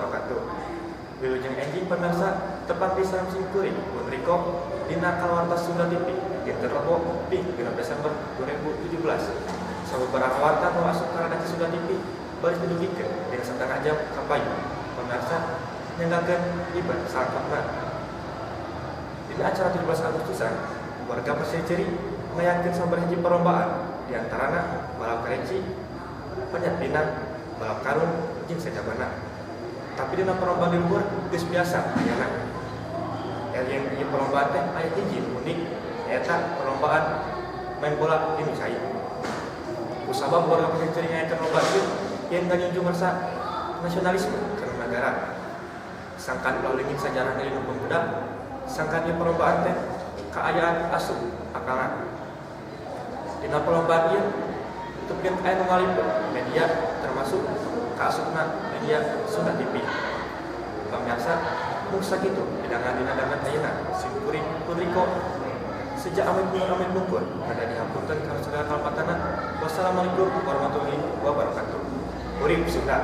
Wabarakatuh. Wilujeng enjing pemirsa, tepang pisan simkuring Bun Riko dina Kalawarta Sunda TV dinten Rebo ping 6 Desember 2017. Sababaraha warta nu asup ka redaksi Sunda TV baris didugikeun dina satengah jam kapayun. Pemirsa, nyanggakeun event salengkapna. Dina acara 17 Agustusan, warga Pasir Ciri ngayakeun sabaraha hiji perlombaan, di antarana balap kelinci, panjat pinang, balap karung, jeung sajabana. Tapi dina perlombaan di luhur geus biasa ayana. Alien ieu perlombaan teh aya hiji nu unik, nyaeta perlombaan main bola di nu cai. Kusabab warga Pasir Ciri ngayakeun lomba ieu yen ngajunjung rasa nasionalisme kana nagara. Sangkan ulah leungit sajarah dari nu pemuda, sangkan ieu perlombaan teh kaayaan asup akalna. Dina perlombaan ieu tepikeun aya nu ngaliput media, termasuk kaasupna media Sunda TV. Pamirsa, mung sakitu hidangan dina dangan ayeuna. Simkuring Pun Riko seja amit mundur amit mungkur pada dihapunten kana segala kalepatana. Wassalamualaikum warahmatullahi wabarakatuh. Urip Sunda.